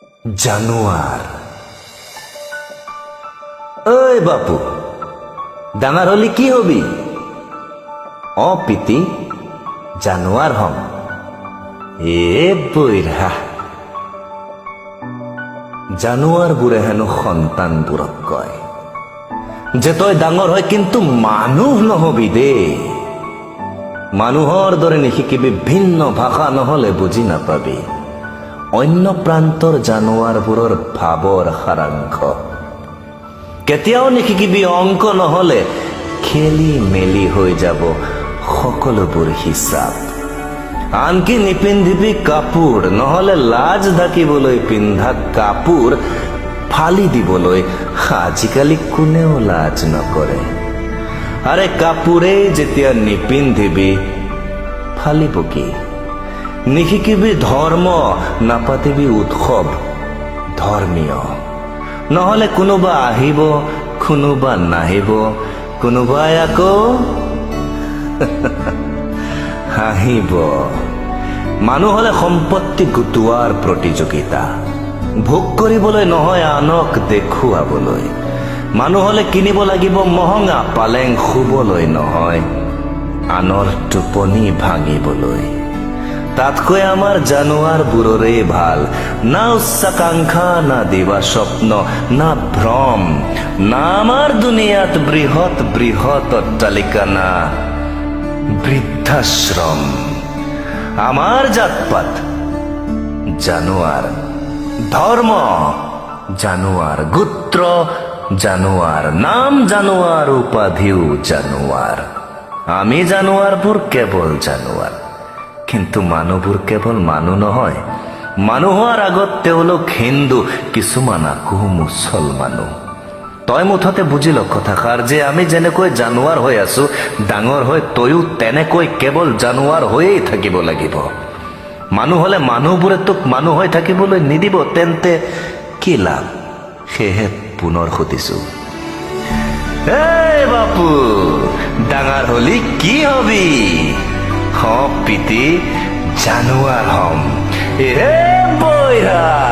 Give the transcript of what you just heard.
জানোৱাৰ। ঐ বাপু, ডাঙৰ হলি কি হবি? অ পিতি, জানোৱাৰ হম। এ বৈৰা। জানোৱাৰবোৰে হেনো সন্তানবোৰক কয় যে তই ডাঙৰ হয় কিন্তু মানুহ নহবি দেই। মানুহৰ দৰে নিশিকিবি, ভিন্ন ভাষা, নহলে বুজি নাপাবি অন্য প্ৰান্তৰ জানোৱাৰবোৰৰ ভাৱৰ সাৰাংশ। কেতিয়াও নিশিকিবি অংক, নহলে খেলি মেলি হৈ যাব সকলোবোৰ হিচাপ। আনকি নিপিন্ধিবি কাপোৰ, নহলে লাজ ঢাকিবলৈ পিন্ধা কাপোৰ ফালি দিবলৈ আজিকালি কোনেও লাজ নকৰে। আৰে, কাপোৰেই যেতিয়া নিপিন্ধিবি, ফালিব কি? নিশিকিবি ধৰ্ম, নাপাতিবি উৎসৱ ধৰ্মীয়, নহলে কোনোবা আহিব, কোনোবা নাহিব, কোনোবাই আকৌ হাঁহিব। মানুহ হলে সম্পত্তি গোটোৱাৰ প্ৰতিযোগিতা, ভোগ কৰিবলৈ নহয়, আনক দেখুৱাবলৈ। মানুহ হলে কিনিব লাগিব মহঙা পালেং, শুবলৈ নহয়, আনৰ টোপনি ভাঙিবলৈ। তাতকৈ আমাৰ জানোৱাৰবোৰৰেই ভাল। না উচ্চাকাংক্ষা, না দিবা স্বপ্ন, না ভ্ৰম, না আমাৰ দুনিয়াত বৃহৎ বৃহৎ অট্টালিকা, না বৃদ্ধাশ্ৰম। আমাৰ জাতপাত জানোৱাৰ, ধৰ্ম জানোৱাৰ, গোত্ৰ জানোৱাৰ, নাম জানোৱাৰ, উপাধিও জানোৱাৰ। আমি জানোৱাৰবোৰ কেৱল জানোৱাৰ। কিন্তু মানুহবোৰ কেৱল মানুহ নহয়। মানুহ হোৱাৰ আগত তেওঁলোক হিন্দু, কিছুমান আকৌ মুছলমানো। তই মুঠতে বুজি ল কথাষাৰ যে আমি যেনেকৈ জানোৱাৰ হৈ আছো, ডাঙৰ হৈ তয়ো তেনেকৈ কেৱল জানোৱাৰ হৈয়েই থাকিব লাগিব। মানুহ হলে মানুহবোৰে তোক মানুহ হৈ থাকিবলৈ নিদিব, তেন্তে কি লাভ? সেয়েহে পুনৰ সুধিছো, এই বাপু, ডাঙৰ হলি কি হবি? হ পিতি, জানোৱাৰ হম। এ বৈৰা।